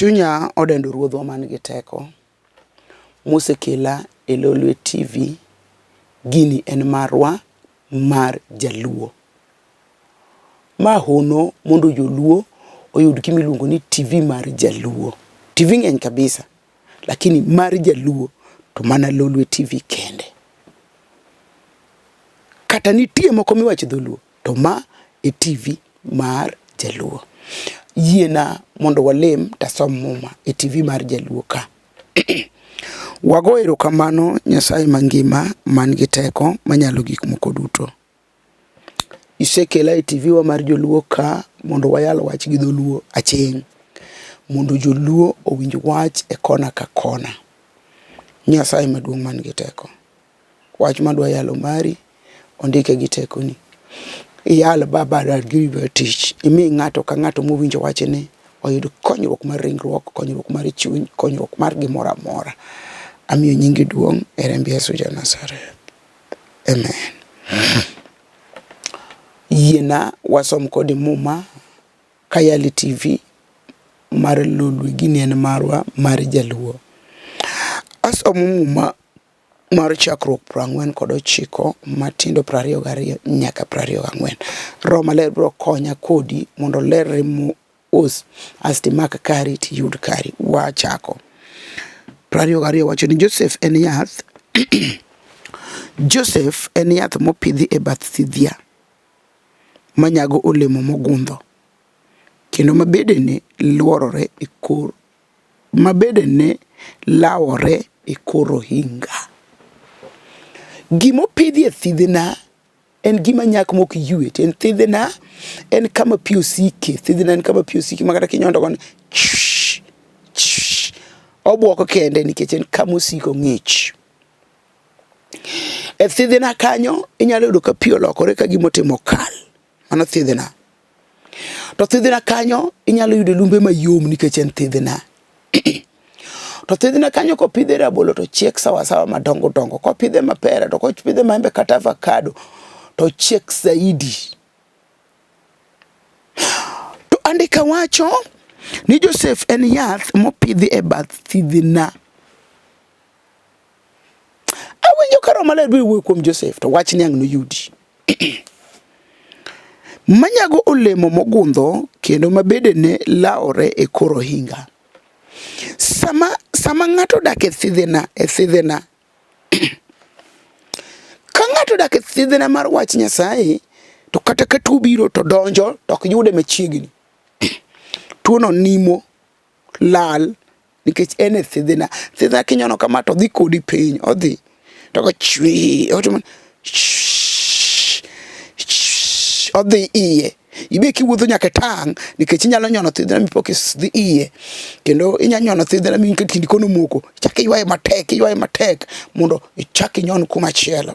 Chunya odendo Ruodhwa man gi teko mosekela e Lolwe TV. Gini en marwa mar jaluo. Ma hono mondo joluo oyud gima iluongo ni TV mar jaluo. TV ng'eny kabisa lakini mar jaluo to mana Lolwe TV kende. Kata nitie moko miwacho dholuo to ma e TV mar jaluo. Yiena mondo walem tasom muma e TV mar jaluo ka. Wago erokamano Nyasaye mangima man gi teko manyalo gik moko duto. Isekela e TV wa mar joluo ka mondo wayal wach gi dholuo aching'. Mondo joluo owinj wach e kona ka kona. Nyasaye maduong' man gi teko. Wach madwa yalo mari ondike gi tekoni. Iyal baba tich imi ng'ato ka ng'ato mowinjo wachni oyud konyruok mar ringruok, konyruok mar chuny, konyruok mar gimoro amora. Amiyo nyingi duong' e remb Yesu ja Nazareth. Amen. Yiena wasom kodi muma kayalo e TV mar Lolwe gini en marwa mar jaluo. Asomo muma mar chakruok 49 matindo 22 nyaka 24. Roho maler biro konya kodi mondo olerre mos asto imak kari tiyud kari. Wachako. 22 wacho ni Joseph en yath Joseph en yath mopidhi e bath thidhia manyago olemo mogundho kendo ma bedene lworore e kor ma bedene lawore e kor ohinga. Gima opidhi e thidhna en gima nyak mok ywe. To en thidhna en kama pi osike. Thidhna en kama pi osike ma kata kinyondo koni obuok kende nikech en kama osiko ng'ich. E thidhna kanyo inyalo yudo ka pi olokore ka gima otimo kal. Mano thidhna. To thidhna kanyo inyalo yudo lumbe mayom nikech en thidhna. To thidhna kanyo kopidhe rabolo to chiek sawasawa madongo dongo. Kopidhe mapera to kopidhe maembe kata avocado to chiek zaidi. To andika wacho ni Joseph en yath mopidhi e bath thidhna. Awinjo ka Roho Maler biro wuoyo kuom Joseph to wachni ang' noyudi. Manyago olemo mogundho kendo ma bedene lawore e kor ohinga. Sama, sama ng'ato odak e thidhina, e thidhina, ka ng'ato odak e thidhina mar wach Nyasaye, to kata ka tuo biro to donjo to ok yude machiegni. Tuono nimo, lal nikech en e thidhina. Thidhina kinyono kama to odhi kodi piny, odhi. To go chwi, otimo odhi iye. Ibe kiwuotho nyaka tang' nikech inyalo nyono thidhina mipo kidhi iye. Kendo inyalo nyono thidhina mi kindi kono moko. Ichak iywaye matek, iywaye matek mondo ichak inyon kuma chielo.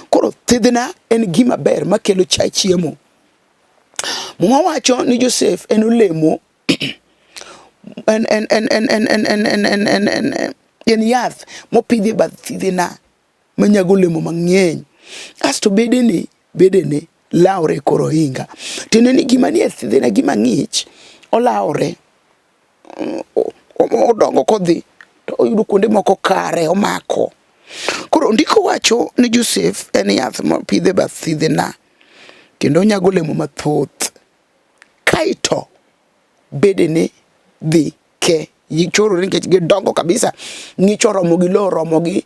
Koro thidhina en gima ber makelo cha chiemo. Muma wacho ni Joseph en olemo en en en en en en en en en en en en yath mopidhi e bath thidhina manyago olemo mang'eny. Asto bedene bedene lawre e kor ohinga. Tiende ni gima nie thidhina gima ng'ich olawre odongo kodhi to oyudo kuonde moko kare omako. Koro ndiko wacho ni Joseph en yath mopidh e bath thidhina kendo onyago olemo mathoth. Kaeto bedene dhi ke gichorore nikech gidongo kabisa, ng'ich oromogi, lowo oromogi,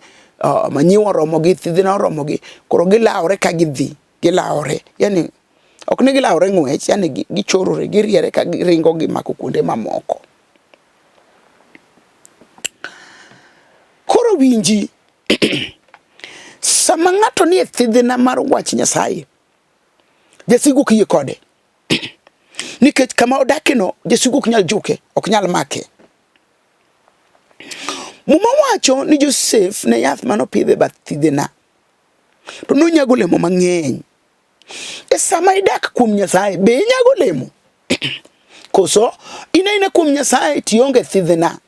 manyiwa oromogi, thidhna oromogi. Koro gilawore ka gidhi, gilawore. Yani ok ni gilawore ng'wech, yani gichorore, giriere ka giringo gimako kuonde mamoko. Koro winji, sama ng'ato nie thidhna mar wach Nyasaye, jasigu ok yie kode. Nikech kama odakeno jasigu ok nyal juke, ok nyal make. Muma wacho ni Josef ne yath mane opidh e bath thidhena, to nonyago olemo mang'eny. E sama idak kuom Nyasaye, be inyago olemo? Koso in aina kuom Nyasaye to ionge thidhna?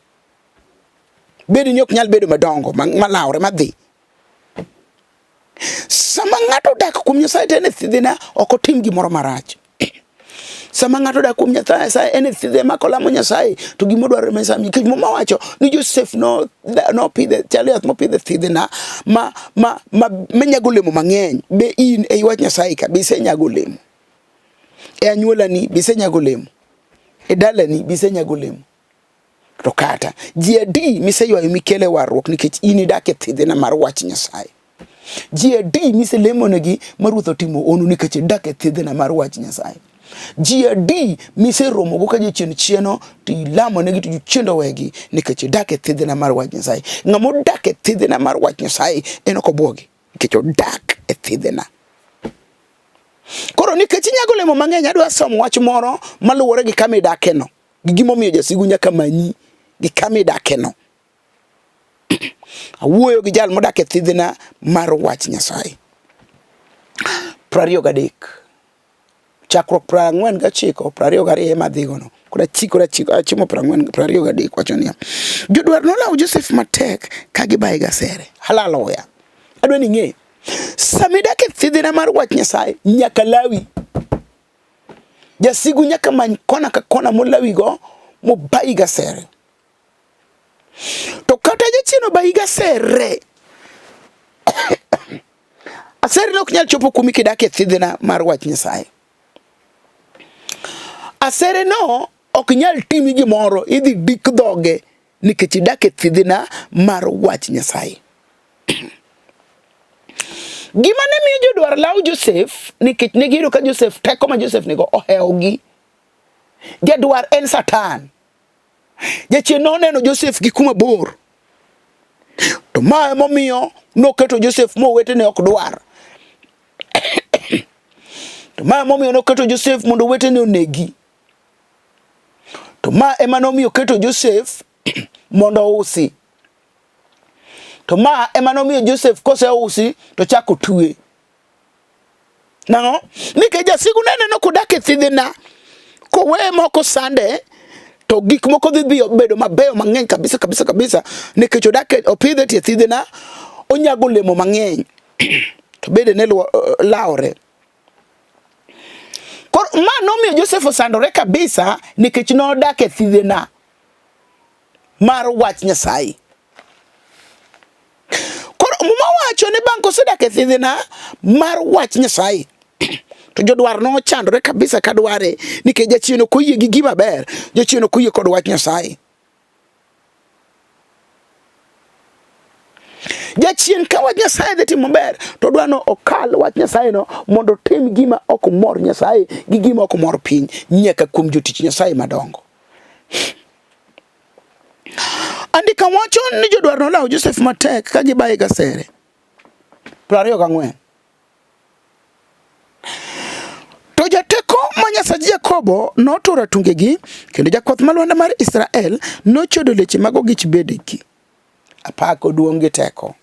Bedeni ok nyal bedo madongo, malawre, madhi. Sama ng'ato odak kuom Nyasaye to en e thidhina, ok otim gimoro marach. Sama ng'ato odak kuom Nyasaye en e thidhe ma kolamo Nyasaye to gima odwaro ema Nyasaye nikech Muma wacho ni Joseph no nopidhe chalo yath mopidhe thidhna ma ma ma manyago olemo mang'eny. Be in ei wach Nyasaye ka be isenyago olemo? E anyuolani be isenyago olemo? E dalani be isenyago olemo? To kata ji adi miseywayo mikele warruok nikech in idak e thidhina mar wach Nyasaye? Ji adi miselemonegi ma Ruoth otimo hono nikech idak e thidhina mar wach Nyasaye? Ji adi miseromogo ka jachien chieno to ilamonegi to jochiende owegi nikech idak e thidhina mar wach Nyasaye? Ng'ama odak e thidhina mar wach Nyasaye en ok obwogi nikech odak e thidhina. Koro nikech inyago olemo mang'eny, adwa somo wach moro maluwore gi kama idakeno. Gi gimomiyo jasigu nyaka manyi gi kama idakeno. Awuoyo gi jal modak e thidhna mar wach Nyasaye. 23. Chakruok 49, 22 ema adhigono. Koro achikora achiko achimo 40 23 wacho niya. Jodwar nolawo Josef matek ka gibaye gasere. Haleluya. Adwa ni ing'e. Sama idak e thidhna mar wach Nyasaye nyaka lawi. Jasigu nyaka many kona ka kona molawigo mobayi gasere. To kata jachien obayi gasere, asere ne ok nyal chopo kuomi kidak e thidhna mar wach Nyasaye. Asere no ok nyal timi gimoro, idhi dik dhoge nikech idak e thidhna mar wach Nyasaye. Gima ne miyo jodwar law Josef nikech ne giyudo ka Josef teko ma Josef nigo ohewogi. Jadwar en Satan. Jachien noneno Josef gi kuma bor. To ma emomiyo noketo Josef mowetene ok dwar. To ma emomiyo noketo Josef mondo owetene onegi. To ma ema nomiyo oketo Josef mondo ousi. To ma ema nomiyo Josef koseusi to chako twe. Nang'o? Nikech jasigu ne neno kodak e thidhina, koweye moko sande, to gik moko dhi dhi bedo mabeyo mang'eny kabisa kabisa kabisa nikech odak e, opidhe tie thidhina, onyago olemo mang'eny to bede ne lawore. Koro ma nomiyo Josef osandore kabisa nikech nodak e thidhina mar wach Nyasaye. Koro Muma wacho ni bang' kosedak e thidhina mar wach Nyasaye to jodwar nochandore kabisa ka dware nikech jachien ok oyie gi gima ber, jachien ok oyie kod wach Nyasaye. Jachien ka wach Nyasaye dhi timo maber to odwa ni okal wach Nyasaye no mondo otim gima ok mor Nyasaye gi gima ok mor piny nyaka kuom jotich Nyasaye madongo. Andika wacho ni jodwar nolawo Josef matek ka gibaye gasere. 24. To jateko ma Nyasach Jakobo noturo tungegi, kendo jakwath ma lwanda mar Israel nochodo leche mag ogich bedegi. Apako duong' gi teko.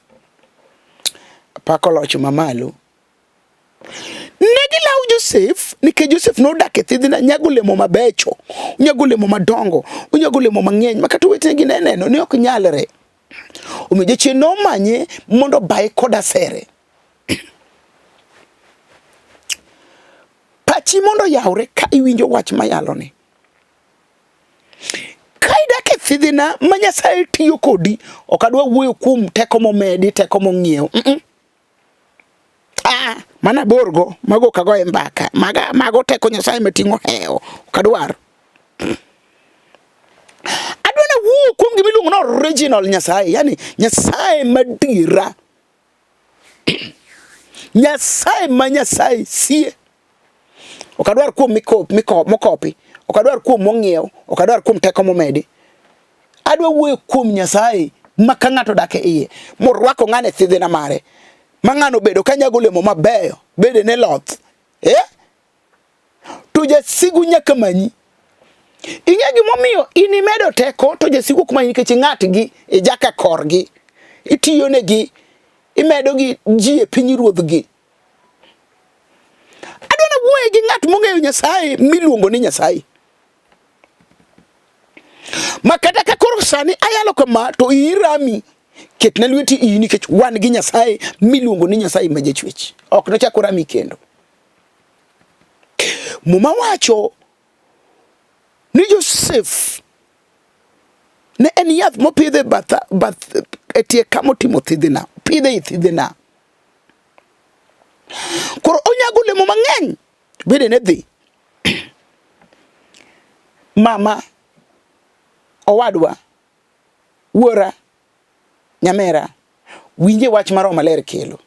Apako loch mamalo. Ne gilawo Josef nikech Josef nodak e thidhna nyago olemo mabecho, onyago olemo madongo, onyago olemo mang'eny ma kata owetene ne neno ni ok nyalre. Omiyo jachien nomanye mondo obaye kod asere. Pachi mondo oyawre ka iwinjo wach mayaloni. Ka idak e thidhina ma Nyasaye tiyo kodi, ok adwa wuoyo kuom teko momedi, teko mong'iew. Mm -mm. Ah, mana borgo, mago ok agoye mbaka. Maga, mago teko Nyasaye mating'o hewo. Ok adwar. Adwa na wuo kuom gima iluongo ni original Nyasaye, yani Nyasaye madiera. Nyasaye ma Nyasaye sie. Ok adwar kuom miko, miko, mokopi, ok adwar kuom mong'iew, ok adwar kuom teko momedi. Adwa wuoyo kuom Nyasaye ma ka ng'ato odak e iye, morwako ng'ano e thidhina mare, ma ng'ano obedo ka nyago olemo mabeyo, bede ne loth. Eh? To jasigu nyaka manyi. Ing'e gimomiyo in imedo teko to jasigu ok manyi nikech ing'atgi, ijaka korgi, itiyonegi, imedogi ji e piny ruodhgi. Adwa nawuoye gi ng'at mong'eyo Nyasaye miluongo ni Nyasaye. Ma kata ka koro sani ayalo kama to iyi rami, ketna lweti iyi nikech wan gi Nyasaye miluongo ni Nyasaye ma jachwech. Ok nochak orami kendo. Muma wacho Ni Josef ne en yath mopidh e bath, bath e tie kama otimo thidhina, opidhe e thidhina. Koro onyago olemo mang'eny, bende ne dhi. Mama, owadwa, wuora, nyamera, winje wach ma Roho Maler kelo.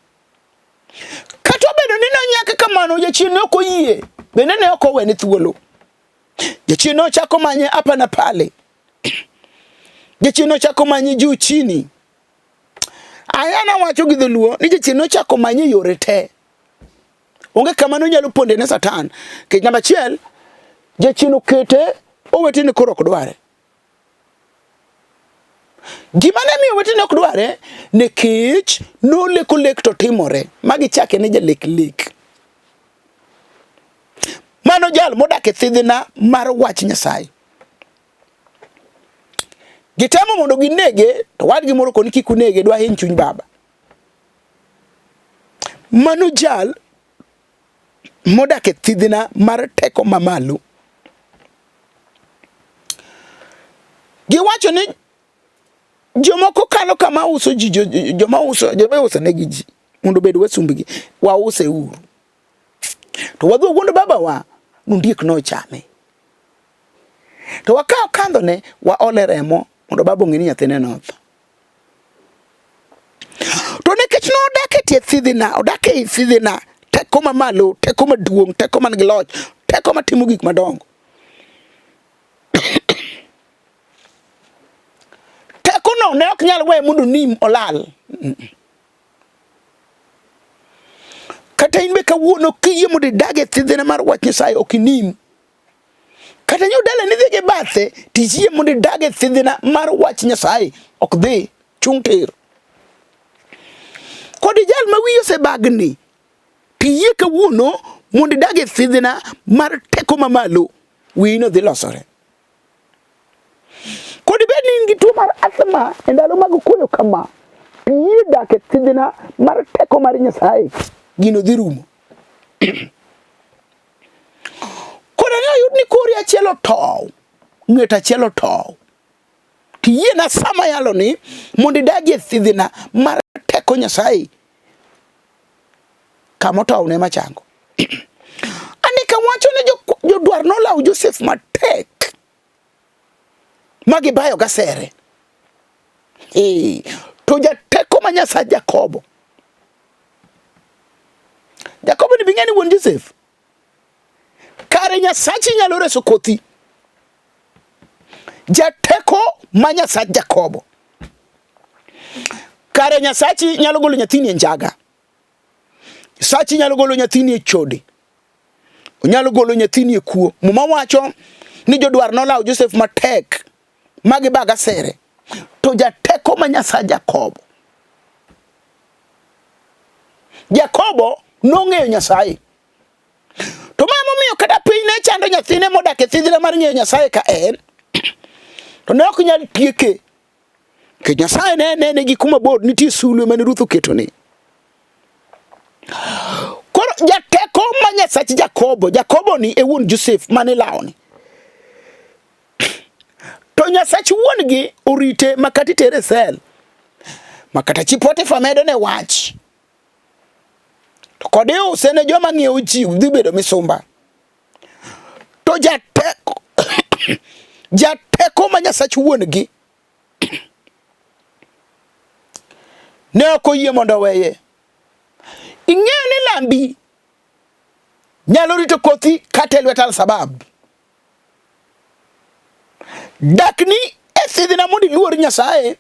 Kata obedo ni nonyak kamano, jachien ne ok oyie, bende ne ok owene thuolo. Jachien nochako manye hapa na pale. Jachien nochako manye juu chini. Ayana wacho gi dholuo ni jachien nochako manye yore te. Onge kama nonyalo ponde ne Satan. Nikech namba achiel, jachien okete owetene koro ok dware. Gima ne miyo owetene ok dware nikech noleko lek to timore ma gichake ni jalek lek. Mano jal modak e thidhina mar wach Nyasaye. Gitemo mondo ginege to wadgi moro koni kik unege dwa hiny chuny baba. Mano jal modak e thidhina mar teko mamalo. Giwacho ni jomoko kalo kama uso ji, joma uso, joma iuso negi ji mondo obed wasumbgi, wause uru. To wadhi wawuond babawa nondiek nochame. To wakaw kandhone waole remo mondo baba ong'e ni nyathine notho. To nikech nodak e tie thidhina, odak ei thidhina, teko mamalo, teko maduong', teko man gi loch, teko matimo gik madongo. Tekono ne ok nyal weye mondo onim olal. Kata in be kawuono kiyie mondo idag e thidhina mar wach Nyasaye ok inim. Kata nyo dala ni dhi gi bathe tiyie mondo idag e thidhina mar wach Nyasaye ok dhi chung' tir. Kod jal ma wiye osebagni tiyie kawuono mondo idag e thidhina mar teko mamalo wiyi no dhi losore. Kod ibed ni in gi tuo mar asthma e ndalo mag koyo kama, tiyie dak e thidhina mar teko mar Nyasaye, gino dhi rumo. Koro ne oyud ni kori achiel otow, ng'et achiel otow. Tiyiena sama yalo ni mondo idagie thidhina mar teko Nyasaye kama otow ne machango. Andika wacho ni jodwar nolawo Josef matek ma gibayo gasere. Ee, to jateko ma Nyasach Jakobo. Jakobo ni bing'e ni wuon Josef. Kare Nyasachi nyalo reso kothi. Jateko ma Nyasach Jakobo. Kare Nyasachi nyalo golo nyathini e njaga. Nyasachi nyalo golo nyathini e chode. Onyalo golo nyathini e kuo. Muma wacho ni jodwar nolawo Josef matek ma gibaga sere. To jateko ma Nyasach Jakobo. Jakobo nong'eyo Nyasaye. To ma momiyo kata piny ne chando nyathine modak e thidhna mar ng'eyo Nyasaye ka en, to ne ok nyal tieke. Nikech Nyasaye ne nene gi kuma bor, nitie sulwe mane Ruoth oketone. Koro jateko ma Nyasach Jakobo, Jakobo ni e wuon Josef mane ilawoni. To Nyasach wuon-gi orite ma kata itere e sel, ma kata chi Potifa medo ne wach. To kod iuse ne joma ng'iewo ji dhi bedo misumba. To jateko jateko ma Nyasach wuon-gi ne ok oyie mondo oweye. Ing'eyo ni lambi nyalo rito kothi kata e lwet Al-Shabab. Dakni e thidhna mondo iluor Nyasaye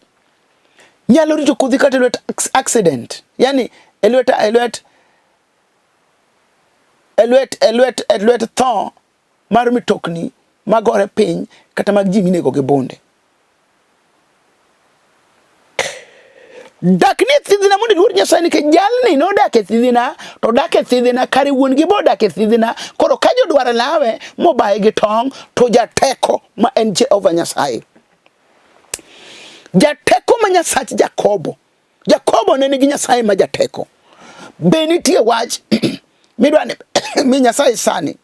nyalo rito kothi kata e lwet accident. Yani e lwet e lwet e lwet e lwet e lwet tho mar mitokni magore piny kata mag ji minego gi bunde. Dak ni e thidhina mondo iluor Nyasaye nikech jalni nodak e thidhina to odak e thidhina kare wuon gi bodak e thidhina koro ka jodwar lawe mobaye gi tong' to jateko ma en Jehova Nyasaye jateko ma Nyasach Jakobo Jakobo ne nigi Nyasaye ma jateko be nitie wach midwa ni mi Nyasaye sani.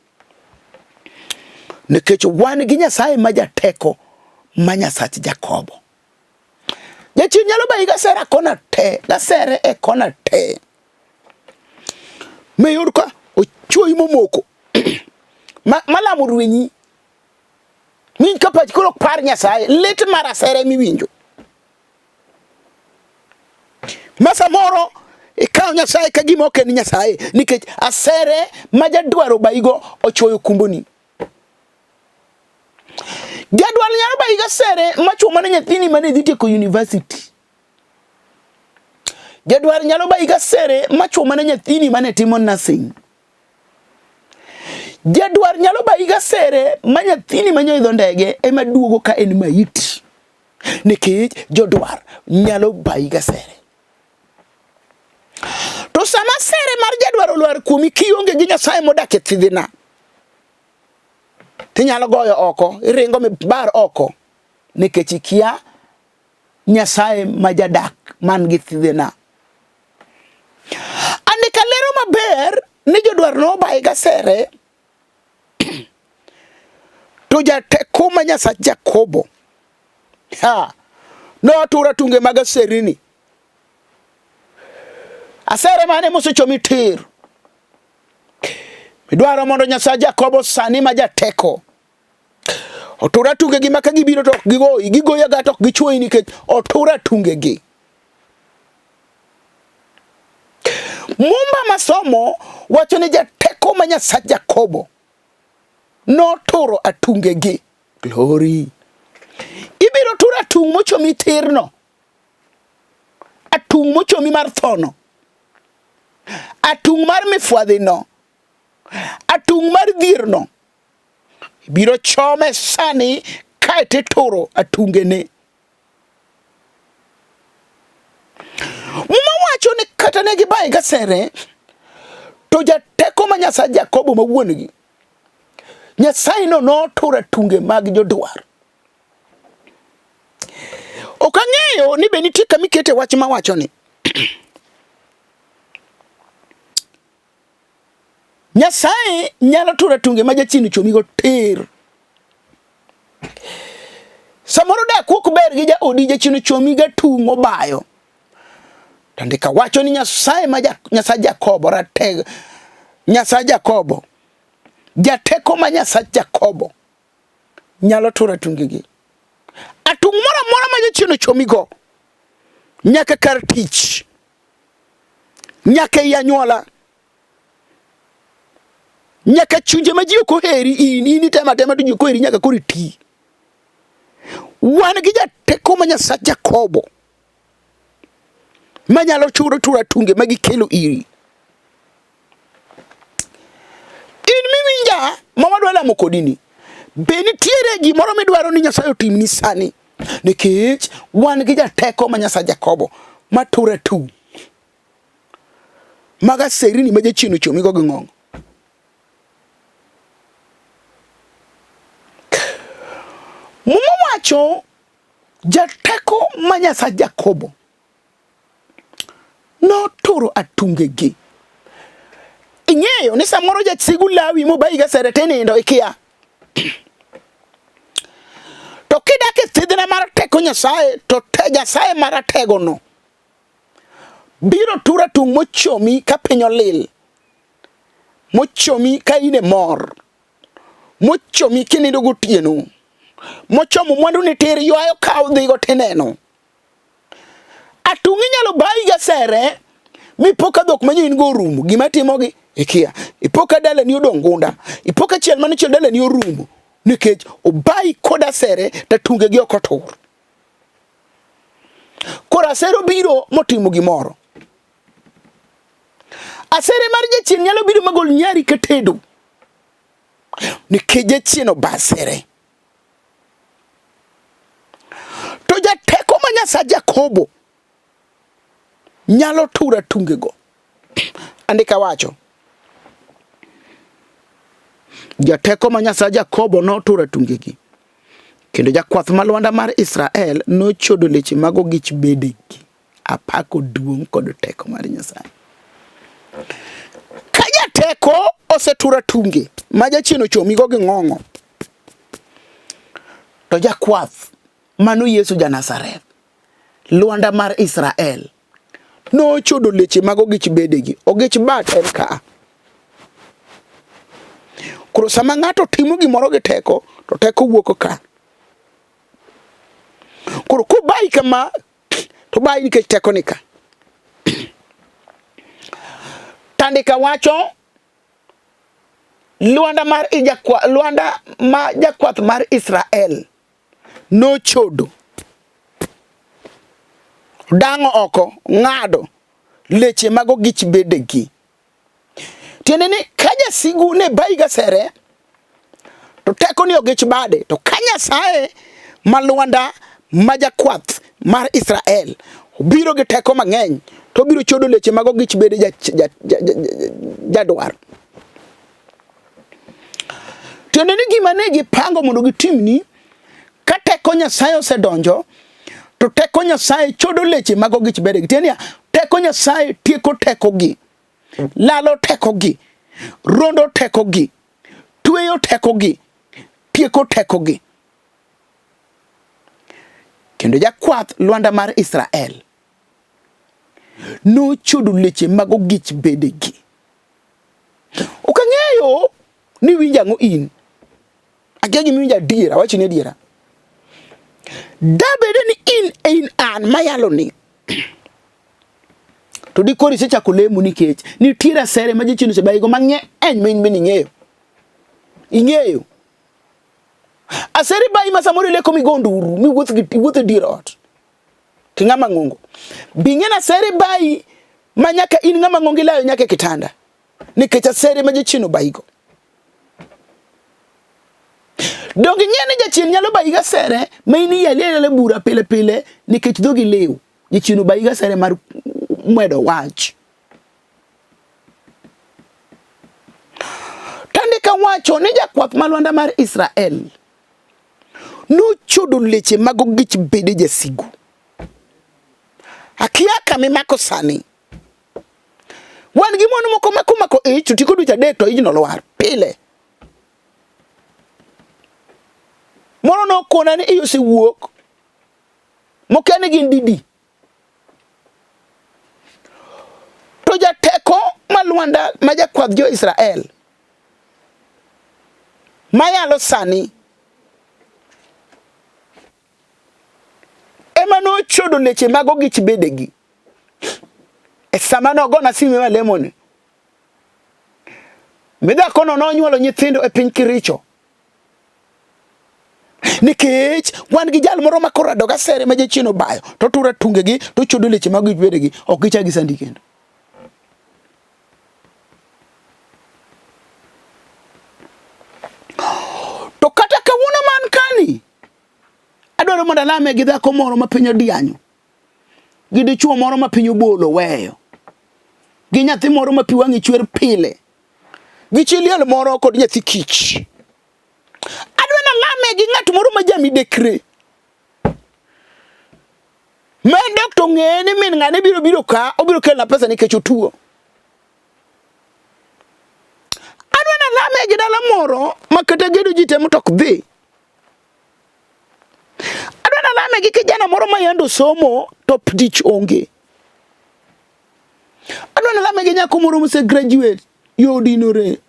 Nikech wan gi Nyasaye ma jateko ma Nyasach Jakobo. Jachien nyalo bayi gasera kona te, gasere e kona te. Miyud ka ochuoyi momoko malamo rwenyi. Winj ka pachi koro ok par Nyasaye, lit mar asere miwinjo. Ma samoro ikawo Nyasaye ka gima ok en Nyasaye nikech asere ma jadwaro bayigo ochuoyo kumboni. Jadwar nyalo bayi gasere machuo mana nyathini mane dhi tieko university. Jadwar nyalo bayi gasere machuo mana nyathini mane timo nursing. Jadwar nyalo bayi gasere ma nyathini ma nyoidho ndege ema duogo ka en maiti. Nikech jodwar nyalo bayi gasere. To sama sere mar jadwar olwar kuomi kionge gi Nyasaye modak e thidhina, tinyalo goyo oko, iringo mibar oko nikech ikia Nyasaye ma jadak man gi thidhina. Andika lero maber ni jodwar nobaye gasere to jateko ma Nyasach Jakobo ha notura tunge mag aserini. Asere mane mosechomi tir. Midwaro mondo Nyasach Jakobo sani ma jateko otur atungegi ma ka gibiro to ok gigoyi, gigoyi aga to ok gichuoyi nikech otur atungegi. Mumba masomo wacho ni jateko ma Nyasach Jakobo noturo atungegi. Glory. Ibiro tur atung' mochomi tirno. Atung' mochomi mar thono. Atung' mar mifwadhino. Atung' mar dhierno. Ibiro chome sani kaeto ituro atungene. Muma wacho ni kata ne gibaye gasere to jateko ma Nyasaye Jakobo ma wuon-gi Nyasaye no noturo atunge mag jodwar. Ok ang'eyo ni be nitie kama ikete wach mawacho ni Nyasaye nyalo turo atunge ma jachien ochomigo tir. Samoro dak ok ber gi jaodi jachien ochomi gatung' obayo. To ndika wacho ni Nyasaye ma Nyasaye Jakobo ratego Nyasaye Jakobo jateko ma Nyasaye Jakobo nyalo turo atungegi. Atung' moro amora ma jachien ochomigo nyaka kar tich nyaka ei anyuola nyaka chunje ma ji ok oheri in in itemo atema to ji ok oheri nyaka koro iti wan gi jateko ma Nyasach Jakobo manyalo churo churo atunge ma gikelo iri in miwinja ma wadwa lamo kodi ni be nitiere gimoro midwaro ni Nyasaye otimni sani nikech wan gi jateko ma Nyasaye Jakobo ma tura tu mag aserini ma jachien ochomigo gi ng'ongo. Muma wacho jateko ma Nyasaye Jakobo noturo atungegi. Ing'eyo ni samoro jasigu lawi mobayi gasere tinindo ikia. To kidak e thidhna mar teko Nyasaye to te Nyasaye marategono biro tura tung' mochomi ka piny olil, mochomi ka in e mor, mochomi kinindo gotieno, mochomo mwandu ni tir ywayo kawo dhigo tineno. Atung' inyalo bayi gasere mipo ka dhok manyo in go orumo, gima timogi ikia. Ipo ka dalani odong' gunda, ipo ka chiel mane chiel dalani orumo nikech obayi kod asere to atungegi ok otur. Koro asere obiro motimo gimoro. Asere mar jachien nyalo biro magol nyari katedo nikech jachien oba asere. To jateko ma Nyasach Jakobo nyalo tura tungego. Andika wacho. Jateko ma Nyasach Jakobo notura tungegi. Kendo jakwath ma lwanda mar Israel nochodo leche mag ogich bedegi. Apako duong' kod teko mar Nyasaye. Ka jateko osetura tunge ma jachien ochomigo gi ng'ong'o. To jakwath mano Yesu ja Nazareth, lwanda mar Israel, nochodo leche mag ogich bedegi. Ogich bat en ka. Koro sama ng'ato timo gimoro gi teko, to teko wuok ka. Koro kobayi kama, to bayi nikech teko ni ka. Tandika wacho Lwanda mar ijakwa, lwanda ma jakwath mar Israel nochodo dang'o oko ng'ado leche mag ogich bedegi. Tiende ni ka jasigu ne bayi gasere to teko ni ogich bade to ka Nyasaye ma lwanda ma jakwath mar Israel obiro gi teko mang'eny to obiro chodo leche mag ogich bede jadwar. Tiende ni gima ne gipango mondo gitimni ka teko Nyasaye osedonjo to teko Nyasaye chodo leche mag ogich bedegi. Tiende niya, teko Nyasaye tieko tekogi, lalo tekogi, rondo tekogi, tweyo tekogi, tieko tekogi. Kendo jakwath lwanda mar Israel nochodo leche mag ogich bedegi. Ok ang'eyo ni winjo ang'o in. Akia gima iwinjo adiera, awachoni adiera. Dabede ni in e in an mayalo ni to dikoro isechako lemo nikech nitiere asere ma jachien osebayigo mang'eny ma in bende ing'eyo. Ing'eyo. Asere bayi ma samoro ileko migo nduru miwuoth gi iwuoth e dier ot. Ti ng'ama ng'ongo. Bi ing'e ni asere bayi ma nyaka in ng'ama ng'ongo ilayo nyaka e kitanda. Nikech asere ma jachien obayigo. Donge ing'e ni jachien nyalo bayi gasere ma in iyali ayala bura pile pile nikech dhogi liw. Jachien obayi gasere mar mwedo wach. Tandika wacho ni jakwath ma lwanda mar Israel nochodo leche mag ogich bede jasigu. Akia kama imako sani. Wan gi mon moko ma komako ich to tieko dweche adek to ijno lwar pile. Moro nokona ni iye osewuok mokia ni gin didi. To jateko ma lwanda ma jakwadh jo-Israel mayalo sani ema nochodo leche mag ogich bedegi e sama nogona simu malemoni mi dhakono nonyuolo nyithindo e piny Kiricho nikech wan gi jal moro ma korado gasere ma jachien obayo to tura tungegi to chodo leche mag bedegi ok gichak gisandi kendo. To kata kawuono man kani adwaro mondo alame gi dhako moro ma piny odianyo gi dichuo moro ma piny obolo weyo gi nyathi moro ma pi wang'e chwer pile gi chi liel moro kod nyathi kich. Adwa nalame gi ng'at moro ma jamidekre. Ma en dokta ong'eye ni min ng'ane biro biro ka, obiro kelona pesa nikech otuo. Adwa nalame gi dala moro ma kata gedo ji temo to ok dhi. Adwa nalame gi kijana moro ma yando somo to tich onge. Adwa nalame gi nyako moro mose graduate yo odinore.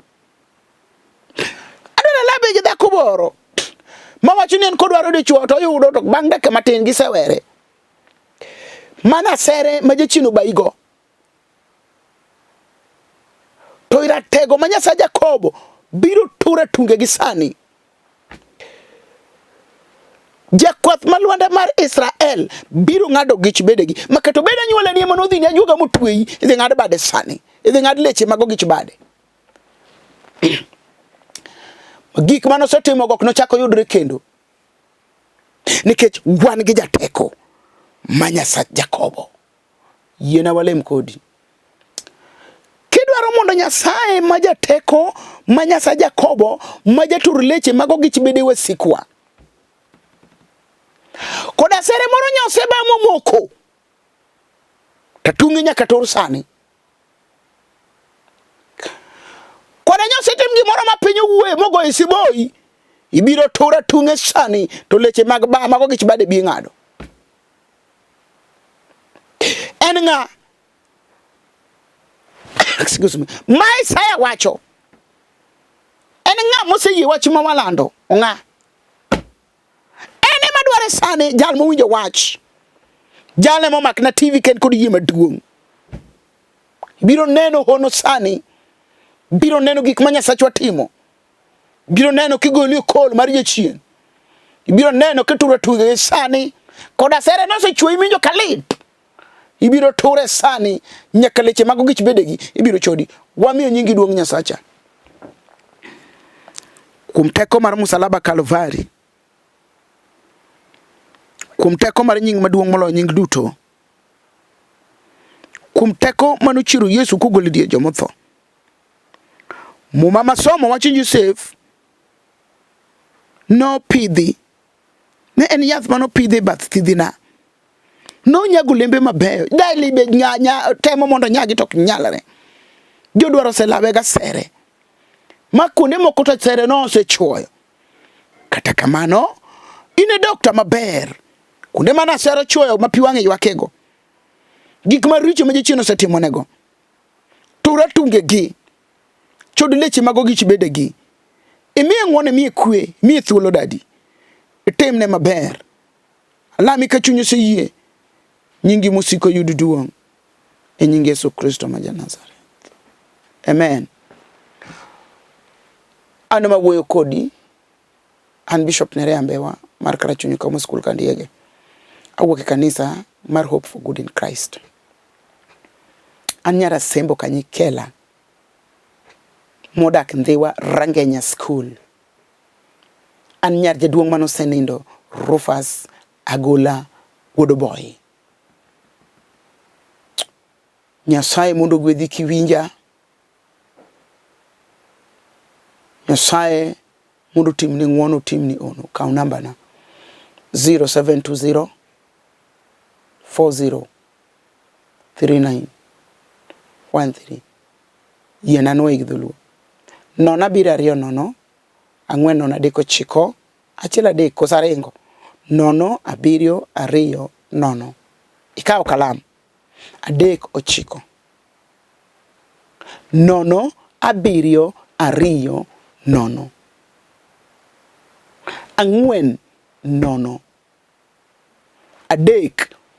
Adwa nalame gi dhako moro mawacho ni en kodwaro dichuo to oyudo to bang' dakika matin gisewere. Mana asere ma jachien obayigo. To iratego ma Nyasaye Jakobo biro tura tunge gi sani. Jakwath ma lwanda mar Israel biro ng'ado gich bedegi ma kata obed anyuolani ema nodhini ajuoga motweyi idhi ng'ad bade sani idhi ng'ad leche mag ogich bade gik mane osetimogo ok nochak oyudre kendo nikech wan gi jateko ma Nyasach Jakobo Yiena walem kodi. Kidwaro mondo Nyasaye ma jateko ma Nyasaye Jakobo ma jatur leche mago gich bede wasikwa. Koda sere moro nyoseba momoko. Tatungi nyaka tur sani. Koda nyosetim gimoro ma piny owuoye mogoyo siboi. Ibiro tura tung'e sani to leche mag ba mago gich bade bi ng'ado. En ng'a? Excuse me. Ma Isaya wacho. En ng'a moseyie wach ma walando? Ong'a? En ema dware sani jal mowinjo wach. Jal ema omakna TV ken kod yie maduong'. Biro neno hono sani. Biro neno gik ma Nyasachwa timo. Biro neno kigoli okol mar jachien. Ibiro neno kituro tunge sani. Koda sere nosechwe iwinjo kalit. Ibiro ture sani nyaka leche mag ogich bedegi ibiro chodi. Wamiyo nyingi duong' Nyasacha. Kuom teko mar musalaba Kalvari. Kuom teko mar nying maduong' moloyo nying duto. Kuom teko manochiero Yesu kogolo e dier jomotho. Muma masomo wacho Josef nopidhi ne en yath mane opidhi e bath thidhina. Nonyago olembe mabeyo. Dali be nya, nya, temo mondo onyagi to ok nyalre. Jodwaro oselawe ga sere. Ma kuonde moko to sere no osechuoyo. Kata kamano, in e dokta maber. Kuonde mane asere ochuoyo ma pi wang'e ywakego. Gik maricho ma jachien osetimonego. Tur atungegi. Chod leche mag ogich bedegi. Imiye ng'wono, imiye kwe, imiye thuolo dadi. Itimne maber. Alami ka chuny oseyie. Nyingi mosiko yud duong'. E nying Yesu Kristo ma ja-Nazareth. Amen. An ema wuoyo kodi. An Bishop Nerea Mbewa mar Karachuonyo Kauma School Kandiege. Awuok e kanisa mar Hope for Good in Christ. An nyar Asembo Kanyikela modak Ndhiwa Rangenya School. An nyar jaduong' mane osenindo Rufus Agola Wuod Oboyi. Nyasaye mondo ogwedhi kiwinja. Nyasaye mondo otimni ng'wono otimni ono. Kaw nambana 0720 40 39 13. Yiena nwoye gi dholuo. 0 7 2 0 4 0 3 9 1 3 koso aringo 0 7 2 0. Ikawo kalam 3 9 0 7 2 0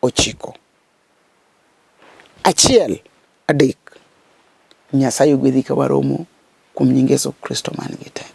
4 0 3 9 1 3. Nyasaye ogwedhi ka waromo kuom nying Yesu Kristo man gi teko.